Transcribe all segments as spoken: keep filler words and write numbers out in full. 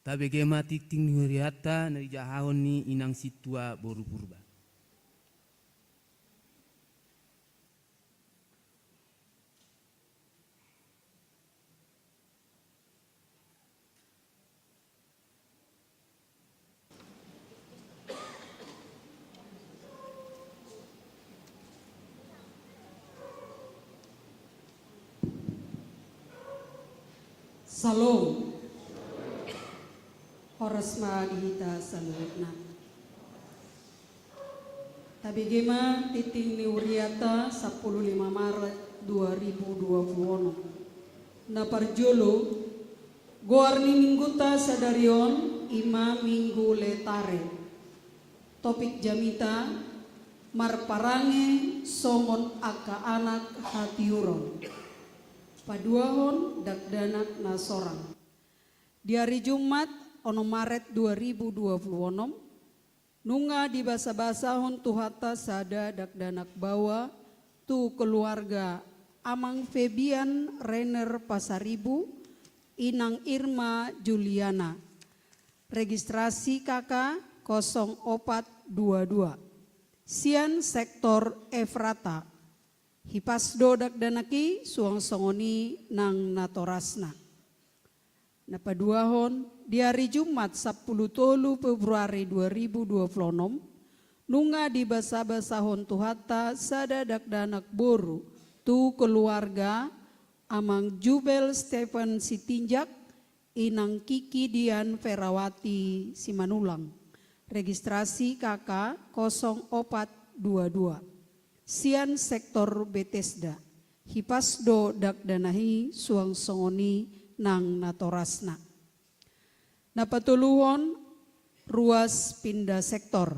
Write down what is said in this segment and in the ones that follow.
Tabege ma tingting ni hurianta na dijahahon ni inang sintua boru Purba. Salom. Horas ma di hita saluhutna. Tabege ma tingting ni hurianta sampulu lima Maret dua ribu dua puluh onom. Na parjolo, goar ni minggunta sadari on i ma Minggu Letare. Topik jamita, marparange songon angka anak hatiuron. Paduahon dakdanak na sorang. Di ari Jumat, onom Maret dua ribu dua puluh onom, nunga dibasabasahon Tuhanta sada dakdanak baoa tu keluarga Amang Febian Rener Pasaribu, Inang Irma Juliana. Registrasi K K kosong opat dua dua. Sian sektor Efrata. Hipas do dakdanak i suang songon i nang natorasna. Na paduahon, di ari Jumat sampulu tolu Februari dua ribu dua puluh onom, nunga dibasabasahon Tuhanta sada dakdanak boru tu keluarga Amang Jubel Stephen Sitinjak, Inang Kiki Dian Ferawati Simanulang. Registrasi K K kosong opat dua dua. Sian sektor Betesda. Hipas do dakdanak i suang songon i nang natorasna. Na patoluhon, ruas pinda sektor.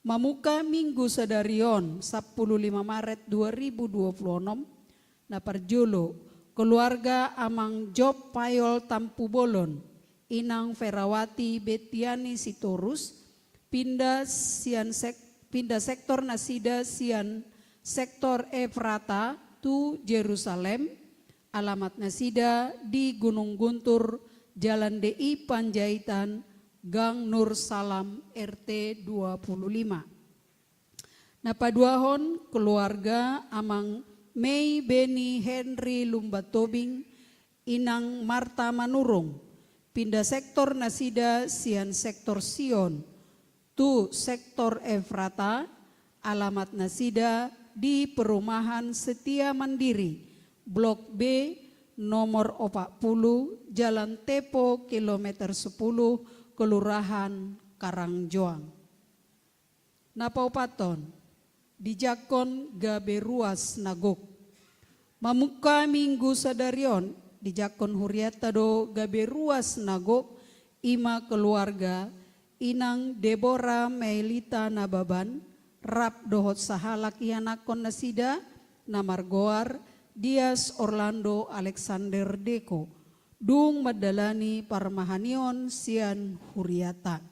Mamungka Minggu sadari on, sampulu lima Maret dua ribu dua puluh onom, na parjolo, keluarga Amang Job Payol Tampubolon, Inang Ferawati Betiani Sitorus, pinda sian sek-, pinda sektor nasida sian sektor Efrata tu Jerusalem, alamat nasida di Gunung Guntur, Jalan D I Panjaitan, Gang Nur Salam, R T dua puluh lima. Na paduahon, keluarga Amang Mei Beni Henry Lumban Tobing, Inang Marta Manurung, pinda sektor nasida sian sektor Sion tu sektor Efrata, alamat nasida di Perumahan Setia Mandiri, Blok B, nomor opat puluh, Jalan Tepo, kilometer sepuluh, Kelurahan Karangjoang. Na paopathon, dijangkon gabe ruas na gok. Mamungka Minggu sadari on, dijangkon hurianta do gabe ruas na gok, i ma keluarga Inang Debora Melita Nababan, rap dohot sahalak ianakhon nasida, na margoar Dias Orlando Alexander Deko, dung mandalani parmahanion sian hurianta.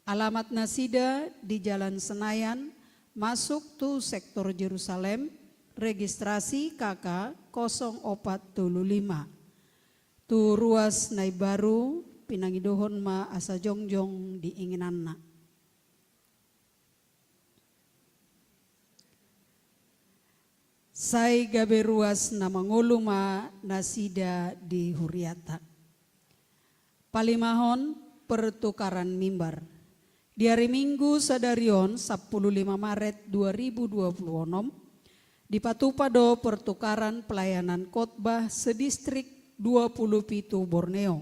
Alamat nasida di Jalan Senayan, masuk tu sektor Jerusalem, registrasi K K kosong opat tolu lima. Tu ruas na imbaru, pinangidohon ma asa jongjong di inginanna. Sai gabe ruas na mangolu ma nasida di hurianta. Palimahon, pertukaran mimbar. Di ari Minggu sadari on, sampulu lima Maret dua ribu dua puluh onom, dipatupa do pertukaran pelayanan khotbah sedistrik dua puluh pitu Borneo.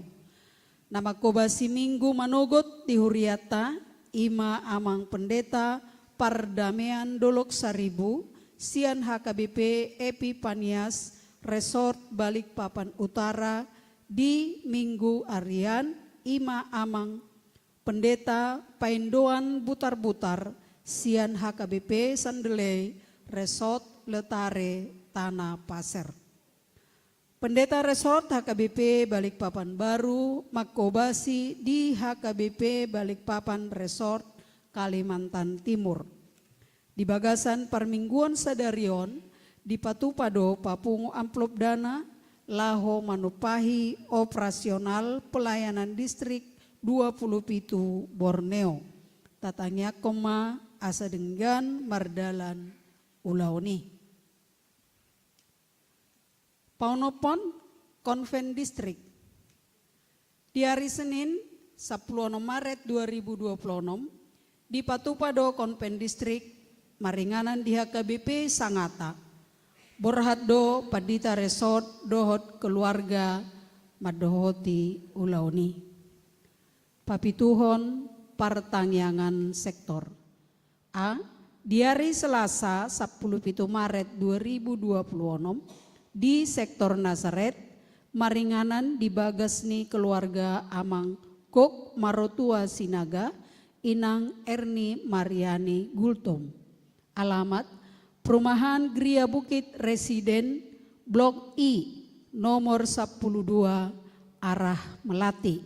Na mangkobasi Minggu manogot di hurianta, i ma Amang Pendeta Pardamean Dolok Saribu, sian H K B P Epipanias, Resort Balikpapan Utara, di Minggu arian, i ma Amang Pendeta Paindoan Butarbutar, sian H K B P Sandelei, Resort Letare, Tanah Pasir. Pendeta Resort H K B P Balikpapan Baru mangkobasi di H K B P Balikpapan Resort Kalimantan Timur. Di bagasan parmingguon sadari on, dipatupa do papungu amplop dana, laho manumpahi operasional pelayanan distrik dua puluh pitu Borneo. Tatangiangkon ma asa denggan mardalan ulaon i. Paonomhon Konven Distrik. Di ari Senin, sampulu onom Maret dua ribu dua puluh onom, dipatupa do Konven Distrik maringanan di H K B P Sangata. Borhat do Pandita Resort dohot keluarga mandohoti ulaon i. Papituhon partangiangan sektor. A. Di ari Selasa, sampulu pitu Maret dua ribu dua puluh onom, di sektor Nasaret, maringanan di bagas ni keluarga Amang Gok Marotua Sinaga, Inang Erni Mariani Gultom. Alamat: Perumahan Gria Bukit Residen, Blok I, nomor sampulu dua, arah Melati.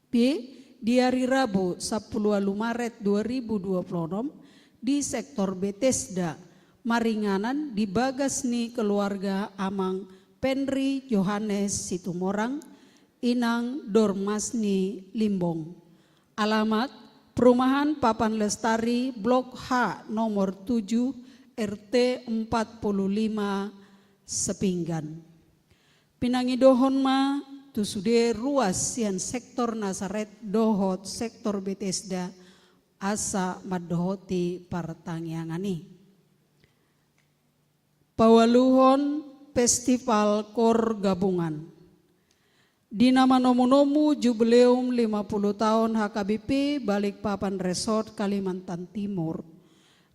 B. Di ari Rabu, sampulu ualu Maret dua ribu dua puluh onom, di sektor Betesda, maringanan di bagas ni keluarga Amang Penri Johannes Situmorang, Inang Dormasni Limbong. Alamat: Perumahan Papan Lestari, Blok H, nomor tujuh, R T empat puluh lima, Sepinggan. Pinangidohon ma tu sude ruas sian sektor Nasaret dohot sektor Betesda asa mandohoti partangiangan i. Paualuhon Festival Koor Gabungan. Di na manomunomu jubileum lima puluh taon H K B P Balikpapan Resort Kalimantan Timur,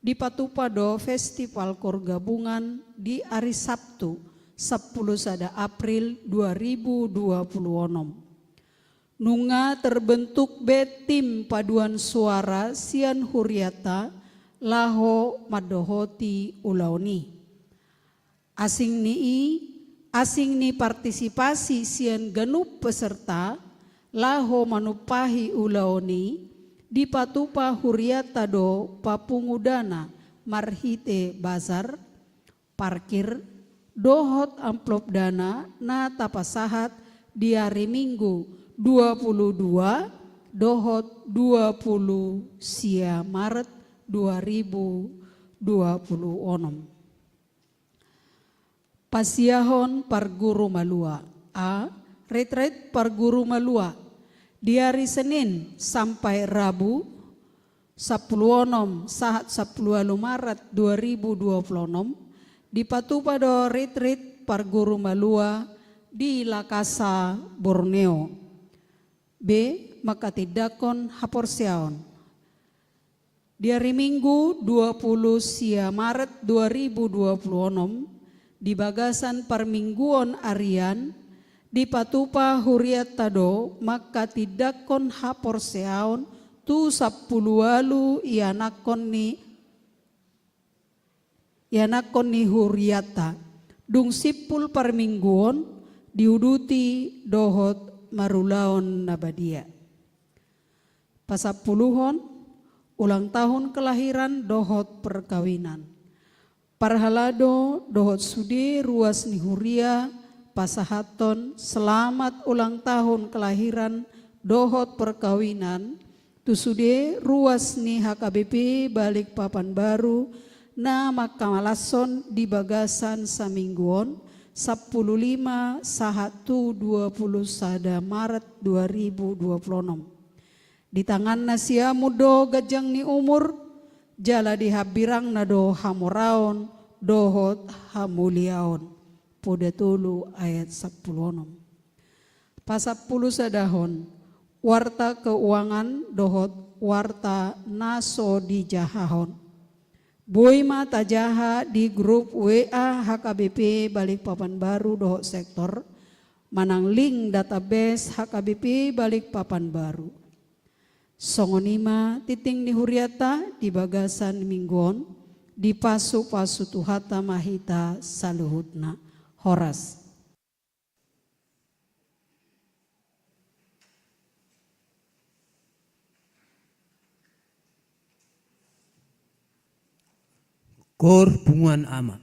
dipatupa do Festival Koor Gabungan di ari Sabtu, sampulu sada April dua ribu dua puluh onom. Nunga terbentuk be tim paduan suara sian huriata laho mandohoti ulaon i. Asing ni i, asing ni partisipasi sian ganup peserta laho manumpahi ulaon i, dipatupa huriata do papungu dana marhite bazar, parkir, dohot amplop dana na tapasahat di ari Minggu dua puluh dua dohot dua puluh sia Maret dua ribu dua puluh onom. Pasiahon parguru malua. A. Retret parguru malua. Di ari Senin sampai Rabu, sampulu onom sahat sampulu ualu Maret dua ribu dua puluh onom, dipatupa do retret parguru malua di Lakasa, Borneo. B. Mangkatindangkon haporseaon. Di ari Minggu dua puluh sia Maret dua ribu dua puluh onom, di bagasan parmingguon arian, dipatupa huriata do mangkatindangkon haporseaon tu sampulu ualu ianakhon ni, ianakhon ni huriata. Dung simpul parmingguon, diuduti dohot marulaon na badia. Pasampuluhon, ulang tahun kelahiran dohot perkawinan. Parhalado dohot sude ruas ni huria pasahathon selamat ulang tahun kelahiran dohot perkawinan tu sude ruas ni H K B P Balikpapan Baru na mangkamalashon di bagasan samingguon, sampulu lima sahat tu dua puluh sada Maret dua ribu dua puluh onom. Di tanganna siamun do ganjang ni umur, jala di hambirangna do hamoraon dohot hamuliaon. Poda tolu ayat sampulu onom. Pasampulu sadahon, warta keuangan dohot warta na so dijahahon. Boi ma tajaha di grup W A H K B P Balikpapan Baru dohot sektor, manang link database H K B P Balikpapan Baru. Songon i ma tingting ni huriata di bagasan minggu on, dipasupasu Tuhanta ma hita saluhutna. Horas. Koor Punguan Amak.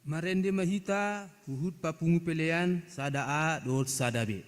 Marende ma hita huhut papungu pelean sada A dohot sada B.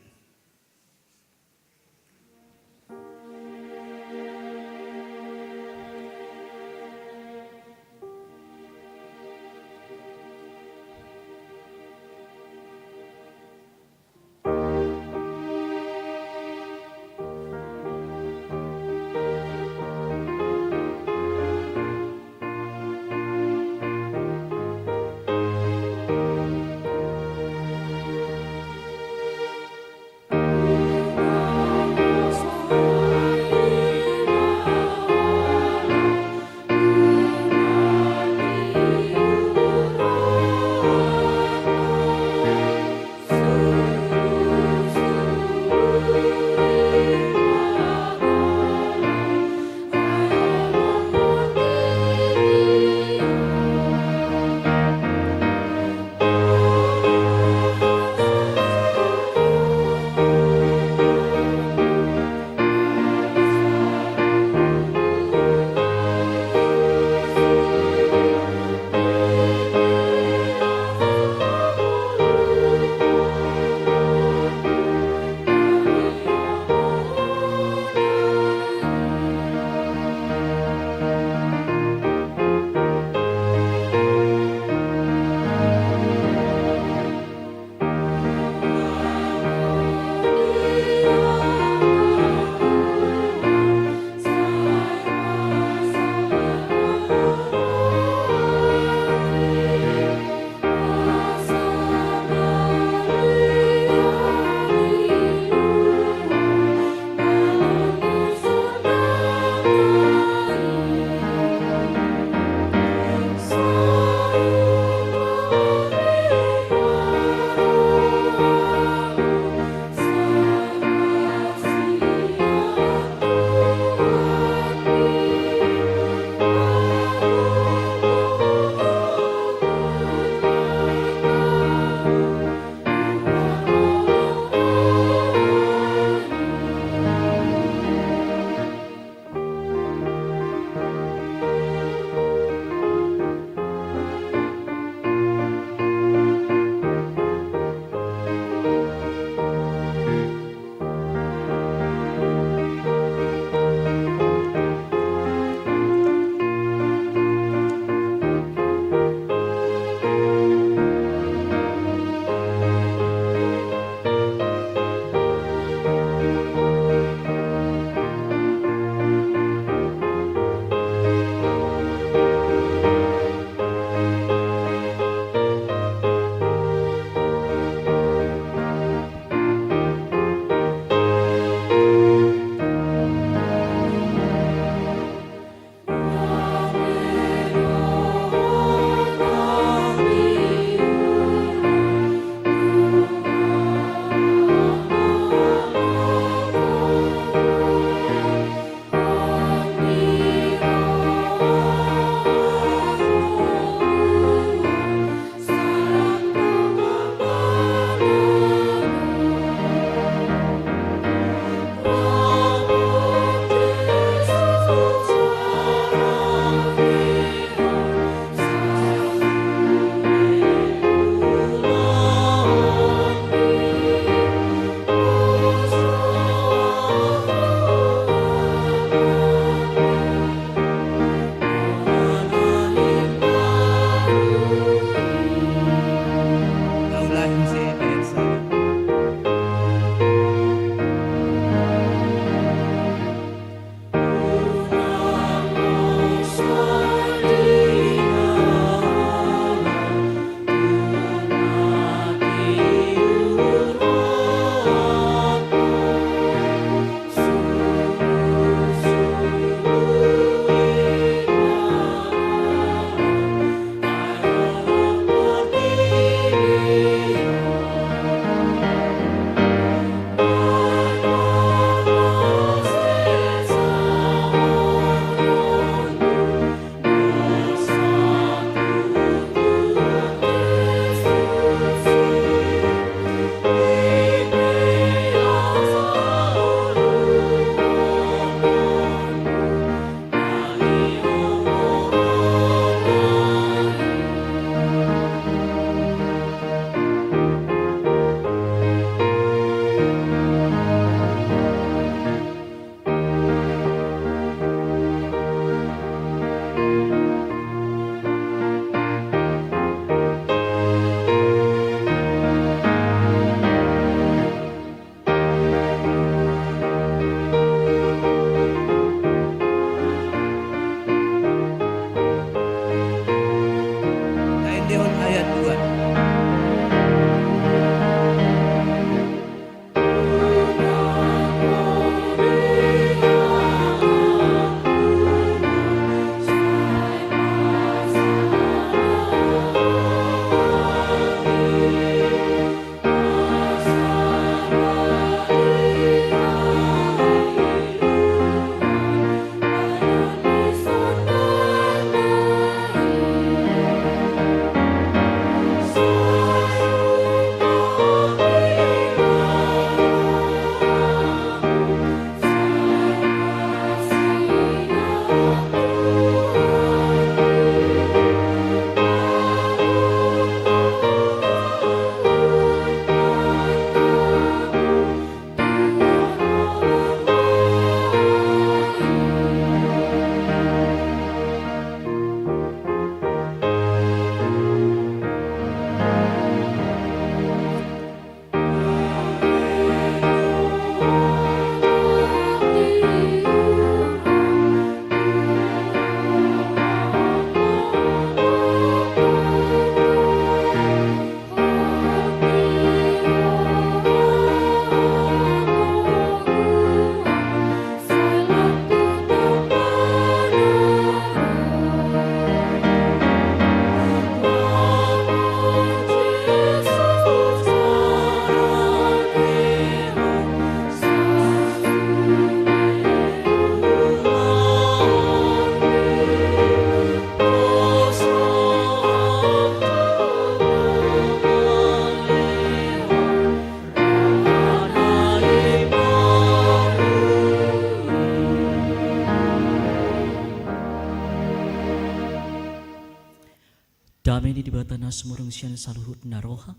Dame ni Debata na sumurung sian saluhut na roha,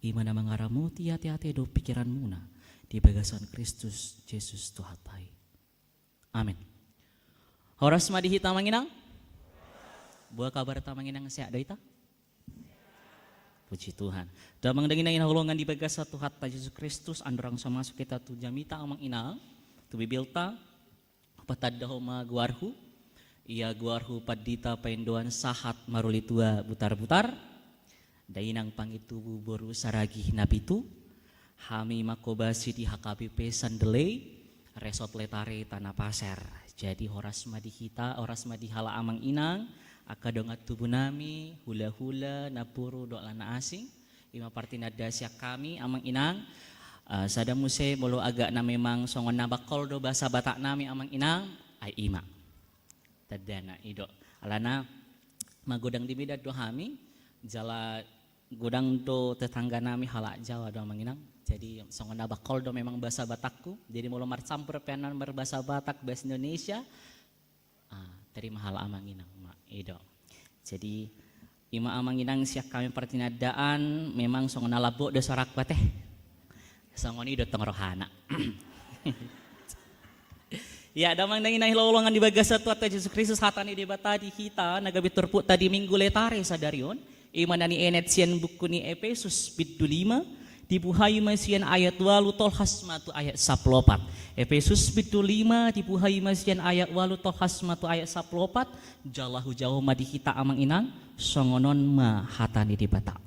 i ma na mangaramoti ateate dohot pingkiranmuna di bagasan Kristus Jesus Tuhanta i. Amen. Horas ma di hita amang inang. Boha kabarta amang inang, sehat do hita? Puji Tuhan. Damang dainang na hinaholongan di bagasan Tuhanta Jesus Kristus, andorang so masuk hita tu jamita amang inang, tu Bibelta, patandahon ma goarhu. Ia goarhu Pandita Paindoan Sahat Marulitua Butarbutar, dainang pangintubu boru Saragih na pitu. Hami manghobasi di H K B P Sandelei, Resort Letare Tanah Pasir. Jadi horas ma di hita, horas ma di halak amang inang, angka dongan tubunami, hulahula, naposo dohot na asing. I ma partinandaan sian hami amang inang. Eh, sada muse molo agak na memang songon na bangkol do bahasa Bataknami amang inang, ai i ma tandana, i do. Alana magodang di Medan do hami, jala godang do tetangganami halak Jawa do amang inang. Jadi songon na bangkol do memang bahasa Batakku. Jadi molo marcampur pe annon marbahasa Batak, bahasa Indonesia, ah, tarima halak amang inang ma, i do. Jadi i ma amang inang sian hami partinandaan, memang songon na lambok do suarangku ate. Songon i do tong rohana. Ya, damang dainang na hinaholongan di bagasan Tuhanta Jesus Kristus, hata ni Debata di hita na gabe turpukta di Minggu Letare sadari on, i ma na nienet sian buku ni Epesus bindu lima, dibuhai ma sian ayat ualu tolhas ma tu ayat sampulu opat. Epesus bindu lima, dibuhai ma sian ayat ualu tolhas ma tu ayat sampulu opat. Jala hujahahon ma di hita amang inang, songon on ma hata ni Debata.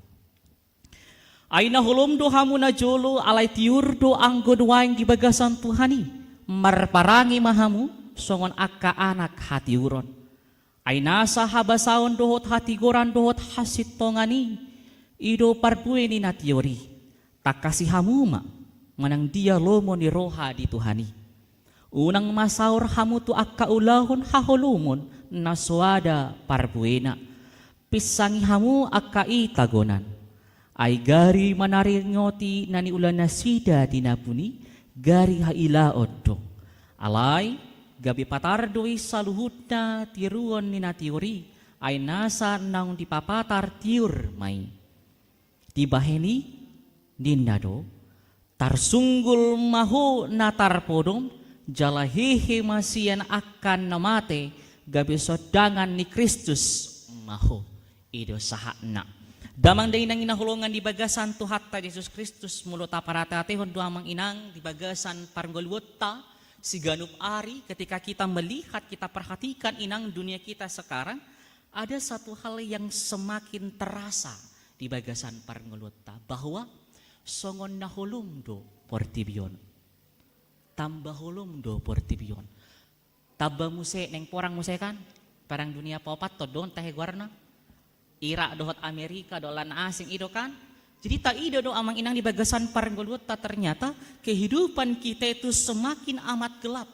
Ai na holom do hamu najolo, alai tiur do anggo nuaeng di bagasan Tuhan i. Marparange ma hamu songon angka anak hatiuron. Ai nasa habasaon dohot hatigoran dohot hasintongan i, i do parbue ni na tiur i. Tangkasi hamu ma manang dia lomo ni roha di Tuhan i. Unang ma saor hamu tu angka ulaon haholomon na so ada parbuena. Pinsangi hamu angka i tagonan. Ai gari manaringoti na niula nasida di na buni, gari hailaon do. Alai gabe patar do i saluhutna tiruon ni na tiur i, ai nasa naung dipapatar tiur ma i. Dibahen i ninna do, tarsunggul ma ho na tarpodom, jala hehe ma sian angka na mate, gabe sondangan ni Kristus ma ho. I do sahatna. Damang dainang na hinaholongan di bagasan Tuhanta Jesus Kristus, molo taparateatehon do amang inang di bagasan parngoluonta siganup ari, ketika kita melihat, kita perhatikan inang dunia kita sekarang, ada satu hal yang semakin terasa di bagasan parngoluonta, bahwa songon na holom do portibi on. Tamba holom do portibi on. Tamba muse naeng porang muse kan? Perang dunia paopat on do tahe goarna. Irak dohot Amerika dohot na asing i do kan? Jadi taida do amang inang di bagasan parngoluonta ternyata kehidupan kita itu semakin amat gelap.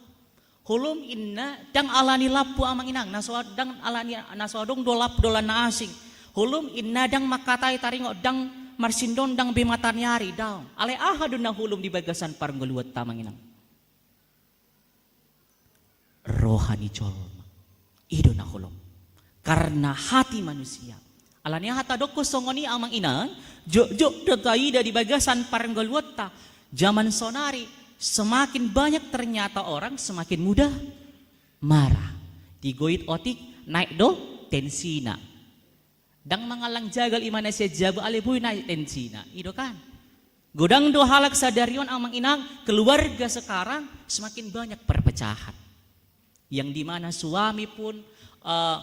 Holom inna ndang alani lampu amang inang, na so ndang alani, na so adong do lampu dohot na asing. Holom inna ndang mangkatai taringot, ndang marsindondang be mata ni ari, daong. Alai aha do na holom di bagasan parngoluonta amang inang? Roha ni jolma. I do na holom. Karena hati manusia. Alani aha tadokkon songon i amang inang, jotjot do taida di bagasan parngoluonta. Zaman sonari semakin banyak ternyata orang semakin mudah marah. Digoit otik naek do tensina. Ndang mangallang jagal i ma na sian jabu alai boi naek tensina. I do kan? Godang do halak sadari on amang inang, keluarga sekarang semakin banyak perpecahan. Yang dimana suami pun, eh,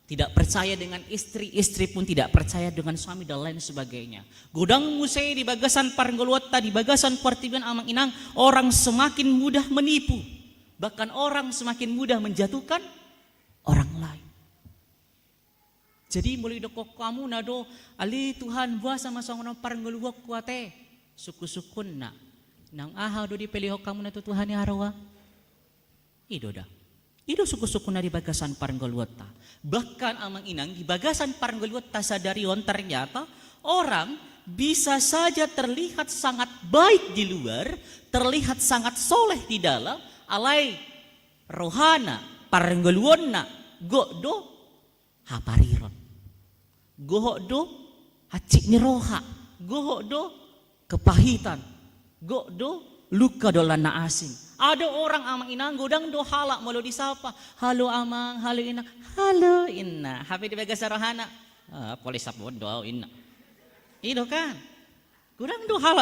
tidak percaya dengan istri, istri pun tidak percaya dengan suami, dan lain sebagainya. Godang muse di bagasan parngoluonta, di bagasan portibi on amang inang, orang semakin mudah menipu. Bahkan orang semakin mudah menjatuhkan orang lain. Jadi molo didokkon hamuna do, ale Tuhan, boasa ma songon on parngoluonku ate? Sungkunsungkunna, naung aha do dipelehon hamuna tu Tuhan i aroa? I do da. I do sungkunsungkunna di bagasan parngoluonta. Bahkan amang inang, di bagasan parngoluonta sadari on ternyata orang bisa saja terlihat sangat baik di luar, terlihat sangat soleh di dalam, alai rohana, parngoluonna, gok do hapariron. Gohot do hansit ni roha, gohot do kepahitan, gok do luka dohot na asing. Adong orang amang inang, godang do halak molo disapa, "Halo amang, halo inang, halo inna." Hape di bagasan rohana, "Ah, polis saput do au inna." I do kan? Godang do halak